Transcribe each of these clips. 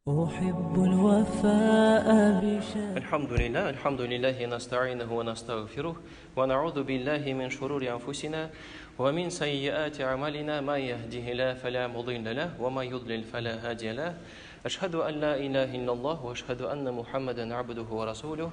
أحب الوفاء بشان. الحمد لله، الحمد لله نستعينه ونستغفره ونعوذ بالله من شرور أنفسنا ومن سيئات أعمالنا، ما يهده الله فلا مضل له وما يضلل فلا هادي له. أشهد أن لا إله إلا الله وأشهد أن محمدا عبده ورسوله.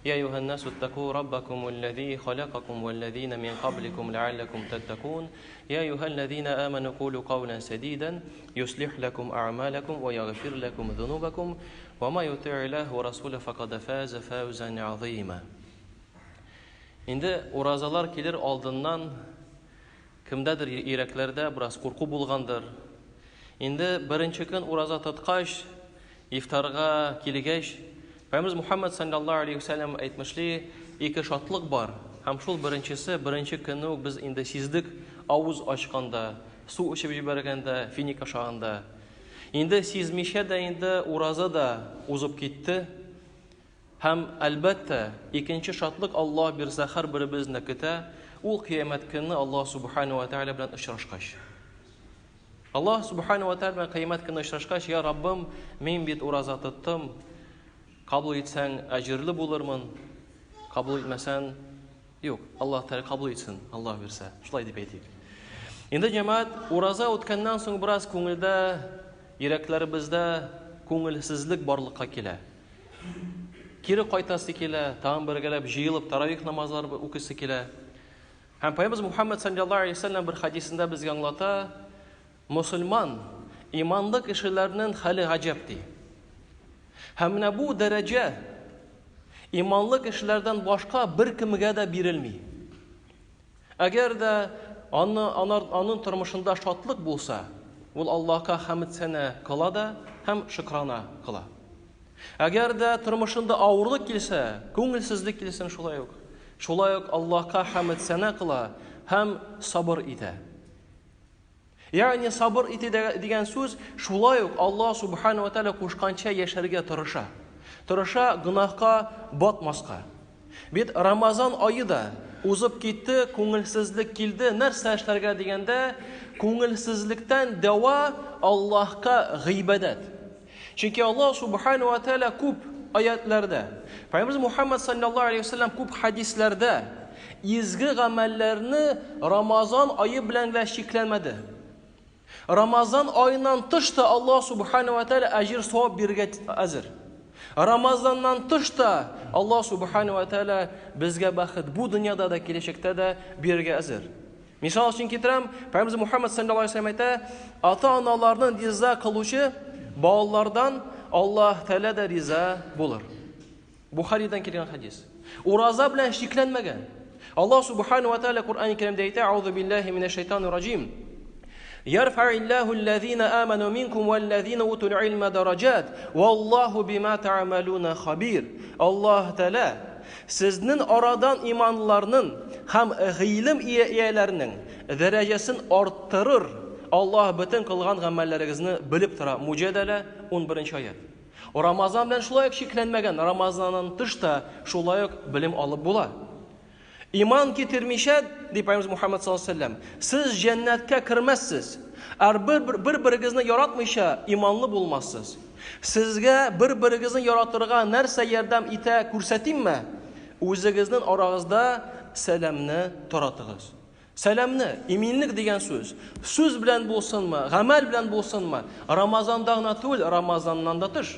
يا أيها الناس اتقوا ربكم الذي خلقكم والذين من قبلكم لعلكم تتقون. يا أيها الذين آمنوا قولوا قولا سديدا يصلح لكم أعمالكم ويغفر لكم ذنوبكم وما يطع الله ورسوله فقد فاز فوزا عظيما. Инде уразалар килер алдыннан кемдәдер йөрәкләрдә бераз курку булгандыр. Инде беренче көн ураза тоткач, ифтарга килгәч, Пәйгамбәребез Мухаммад саллаллаһу алейхи вәсәлләм әйтмешли, ике шатлык бар. Һәм шул беренчесе, беренче көнне үк без инде сиздек, авыз ачканда, су эчеп җибәргәндә, финик ашаганда. Инде сизмичә дә инде ураза да узып китте. Һәм, әлбәттә, икенче шатлык Аллаһ бирсә һәрберебезне көтә, ул кыямәт көнне Аллаһ Субхану ва Тәгалә белән очрашкач. Аллаһ Субхану ва Тәгалә белән кыямәт көнне очрашкач, я Раббым, мин бит ураза тоттым, кабул итсәң, әҗерле булырмын, кабул итмәсәң, юк, Аллаһ Тәгалә кабул итсен, Аллаһ бирсә. Шулай дип әйтик. Инде җәмәгать, ураза үткәннән соң бераз күңелдә, йөрәкләребездә күңелсезлек барлыкка килә. Кире кайтасы килә, тагын бергәләп җыелып таравих намазлары укыйсы килә. Һәм Пәйгамбәребез Мухаммад саллаллаһу алейһи вәсәлләм бер хадисендә безгә аңлата, мусульман, иманлы кешеләрнең хәле гаҗәп ди. Һәм менә бу дәрәҗә иманлы кешеләрдән башка беркемгә дә бирелми. Әгәр дә аны, анар, аның тормышында шатлык булса, ул Аллаһка хәмд-сәнә кыла да һәм шөкрана кыла. Әгәр дә тормышында авырлык килсә, күңелсезлек килсен шулай ук, шулай ук Аллаһка хәмд-сәнә кыла һәм сабыр итә. Ягъни сабыр итә дигән сүз шулай ук Аллаһ субхана ва тааля кушканча яшәргә тырыша. Тырыша гөнаһка батмаска. Бит Рамазан ае да узып китте, күңелсезлек килде. Нәрсә эшләргә дигәндә, күңелсезлектән дәва Аллаһка гыйбадәт. Чөнки Аллаһ субхана ва тааля күп аятларда, Пәйгамбәребез Мухаммад саллаллаһу алейхи вәсәлләм күп хадисләрдә изге гамәлләрне Рамазан ае белән генә чикләнмәде. Рамазан аеннан тыш та Аллаһ субхана ва тааля әҗер савап бирергә әзер. Рамазаннан тыш та Аллаһ субхана ва тааля безгә бәхет бу дөньяда да, киләчәктә дә бирергә әзер. Мисал өчен китерәм, Пәйгамбәребез Мухаммад саллаллаһу алейһи вәсәлләм әйтә, ата-аналарны риза кылучы балалардан Аллаһ Тәгалә дә риза булыр. Бухаридан килгән хадис. Ураза белән чикләнмәгән. Аллаһ субхану ва тааля Коръән Кәримдә әйтә, Аузу биллаһи минәш шайтанир раҗим. Ярфа'иллаһу аллазина аману минкум валлазина утул илма дараҗат, валлаһу бима та'малуна хабир. Аллаһ Тәгалә Сезнең арадан иманлыларның һәм гыйлем ияләренең дәрәҗәсен арттырыр. Аллаһ бөтен кылган гамәлләрегезне белеп тора. Муҗадәлә, 11 аять. Рамазан белән шулай ук чикләнмәгән, Рамазаннан тыш та шулай ук белем алып була. Иман китермичә, ди Пәйгамбәребез Мухаммад саллаллаһу алейһи вәсәлләм, сез җәннәткә кермәссез. Әр бер-берегезне яратмыйча иманлы булмассыз. Сезгә бер-берегезне яратырга нәрсә ярдәм итә, күрсәтимме? Үзегезнең арагызда сәламне таратыгыз. Сәламне, иминлек дигән сүз, сүз белән булсынмы, гамәл белән булсынмы, Рамазанда гына түгел, Рамазаннан да тыш.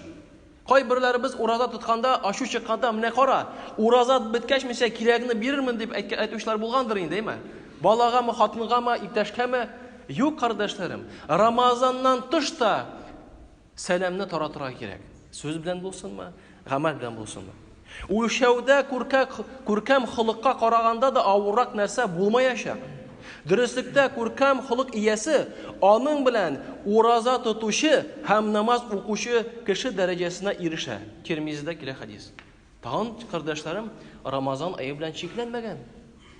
Кайберләребез ураза тотканда, ачу чыкканда, менә кара, ураза беткәч мин сиңа кирәгеңне бирермен дип әйтүчеләр булгандыр инде, әйме? Балагамы, хатынгамы, иптәшкәме? Юк, кардәшләрем, Рамазаннан тыш та Сәламне таратырга кирәк. Сүз белән булсынмы, гамәл белән булсынмы. Үлчәүдә күркәк, күркәм холыкка караганда да авыррак нәрсә булмаячак. Дөреслектә күркәм холык иясе аның белән ураза тотучы һәм намаз укучы кеше дәрәҗәсенә ирешә. Тирмизидә килә хадис. Тагын, кардәшләрем, Рамазан ае белән чикләнмәгән.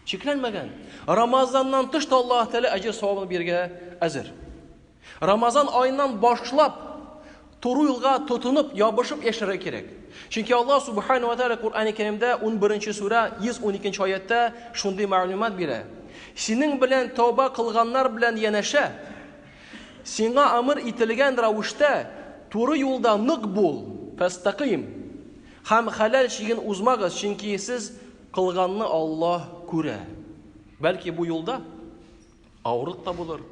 Чикләнмәгән. Рамазаннан тыш та Аллаһ Тәгалә әҗер савабын бирергә әзер. Рамазан аеннан башлап туры юлга тотынып, ябышып яшәргә кирәк. Чөнки Аллаһ Субхану ва Тааля Коръәни Кәримдә 11 сүрә 112 аятта шундый мәгълүмат бирә. Синең белән тәүбә кылганнар белән янәшә, сиңа әмер ителгән рәвештә туры юлда нык бул, фәстәкыйм. Һәм хәләл чиген узмагыз, чөнки сез кылганны Аллаһ күрә. Бәлки бу юлда авырлык та булыр,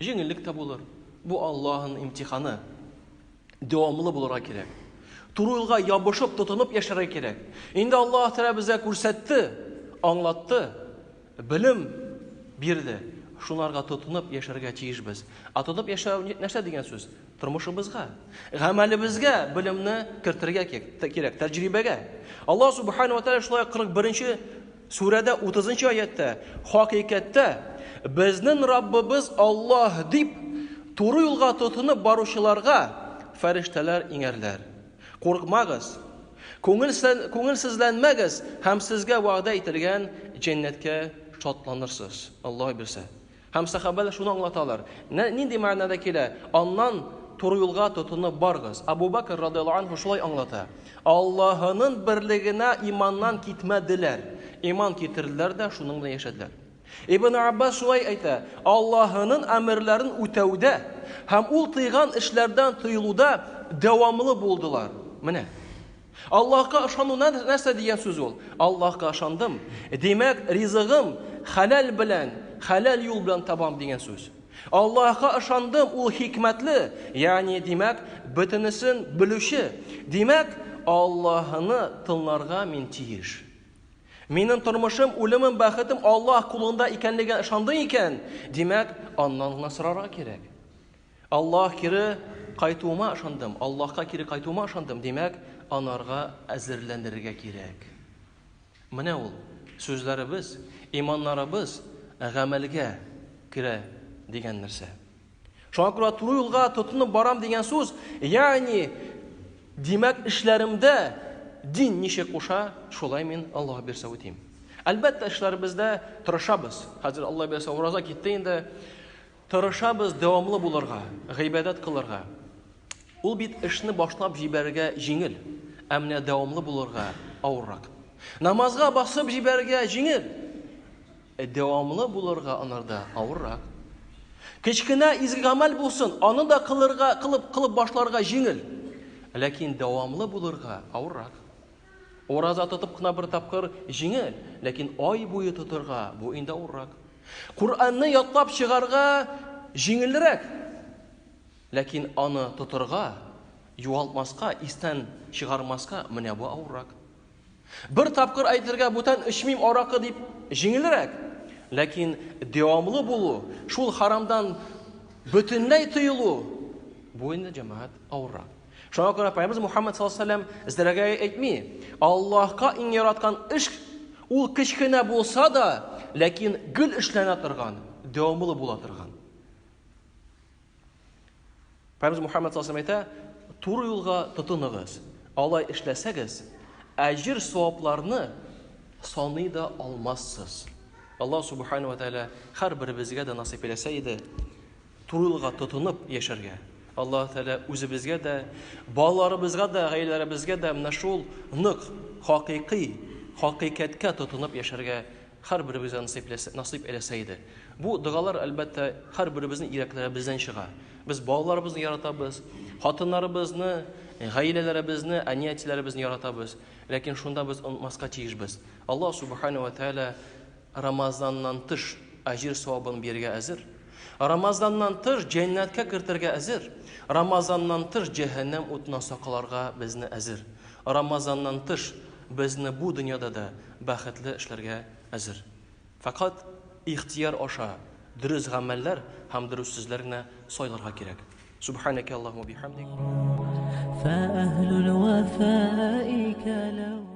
җиңеллек тә булыр. Бу Аллаһның имтиханы. Дәвамлы булырга кирәк. Туры юлга ябышып, тотынып яшәргә кирәк. Инде Аллаһ Тәгалә безгә күрсәтте, аңлатты, белем бирде. Шунарга тотынып яшәргә тиешбез. Ә тотынып яшәү нәрсә дигән сүз? Тормышыбызга, гамәлебезгә белемне кертергә кирәк, тәҗрибәгә. Аллаһ Субхану ва Тәгалә шулай 41 сүрәдә 30 аятта хакыйкатьтә безнең Раббыбыз Аллаһ дип туры юлга тотынып баручыларга фәрештәләр иңәрләр. Курыкмагыз, күңелсезләнмәгез һәм сезгә вәгъдә ителгән җәннәткә шатланырсыз. Аллаһ бирсә. Һәм сахабәләр шуны аңлаталар. Нинди мәгънәдә килә? Аннан туры юлга тотынып барыгыз. Абу Бакр радиаллаһу анһу шулай аңлата. Аллаһының берлегенә иманнан китмәделәр. Иман китерделәр дә шуның белән яшәделәр. Ибн Аббас шулай әйтә, Аллаһының әмерләрен үтәүдә һәм ул тыйган эшләрдән тыелуда дәвамлы булдылар. Менә. Аллаһка ышану нәрсә дигән сүз ул? Аллаһка ышандым. Димәк, ризыгым хәләл белән, хәләл юл белән табам дигән сүз. Аллаһка ышандым, ул хикмәтле, ягъни димәк, бөтенесен белүче. Димәк, Аллаһны тыңларга мин тиеш. Минем тормышым, үлемем, бәхетем Аллаһ кулында икәнлегенә ышандың икән, димәк, аннан гына сорарга кирәк. Аллаһ кире кайтуыма ышандым, Аллаһка кире кайтуыма ышандым, димәк, анарга әзерләнергә кирәк. Менә ул сүзләребез, иманнарыбыз гамәлгә керә дигән нәрсә. Шуңа күрә туры юлга тотынып барам дигән сүз, ягъни димәк, эшләремдә дин ничек куша, шулай мин Аллаһ бирсә үтим. Әлбәттә, эшләребездә тырышабыз. Хәзер Аллаһ бирсә ураза китте инде. Тырышабыз дәвамлы булырга, гыйбадәт кылырга. Ул бит эшне башлап җибәрергә җиңел, ә менә дәвамлы булырга авыррак. Намазга басып җибәрергә җиңел, ә дәвамлы булырга анарда авыррак. Кечкенә изге гамәл булсын, аны да кылырга, кылып, кылып башларга җиңел. Ләкин дәвамлы булырга авыррак. Ураза тотып кына бер тапкыр җиңел, ләкин ай буе тотырга бу инде авыррак. Коръәнне ятлап чыгарга җиңелрәк, ләкин аны тотырга, югалтмаска, истән чыгармаска менә бу авыррак. Бер тапкыр әйтергә бүтән эчмим аракы дип җиңелрәк, ләкин дәвамлы булу, шул харамдан бөтенләй тыелу бу инде җәмәгать авыррак. Шуңа күрә Пәйгамбәребез Мухаммад саллаллаһу алейһи вәсәлләм зрәгә әйтми. Аллаһка иң яраткан эш ул кечкенә булса да, ләкин гел эшләнә торган, дәвамлы була торган. Пәйгамбәребез Мухаммад саллаллаһу алейһи вәсәлләм әйтә, туры юлга тотыныгыз. Алай эшләсәгез, әҗер савапларны саный да алмассыз. Аллаһ субхану ва тааля һәрберебезгә дә насыйп иләсә иде. Туры юлга тотынып яшәргә. Аллаһ Тәгалә үзебезгә дә, балаларыбызга да, гаиләләребезгә дә менә шул нык, хакыйкый, хакыйкатькә тотынып яшәргә һәрберебезгә насыйп әйләсә иде. Бу догалар, әлбәттә, һәрберебезнең йөрәкләребездән чыга. Без балаларыбызны яратабыз, хатыннарыбызны, гаиләләребезне, әни-әтиләребезне яратабыз. Ләкин шунда без онытмаска тиешбез. Аллаһ Субхану ва Тәгалә Рамазаннан тыш әҗер савабын бирергә әзер. Рамазаннан тыш җәннәткә кертергә әзер. Рамазаннан тыш җәһәннәм утына сакларга безне әзер. Рамазаннан тыш безне бу дөньяда да бәхетле эшләргә әзер. Фәкать ихтыяр аша дөрес гамәлләр һәм дөрес сүзләр генә сайларга кирәк. Субханәкә Аллаһумма бихамдик. فأهل الوفاء كلام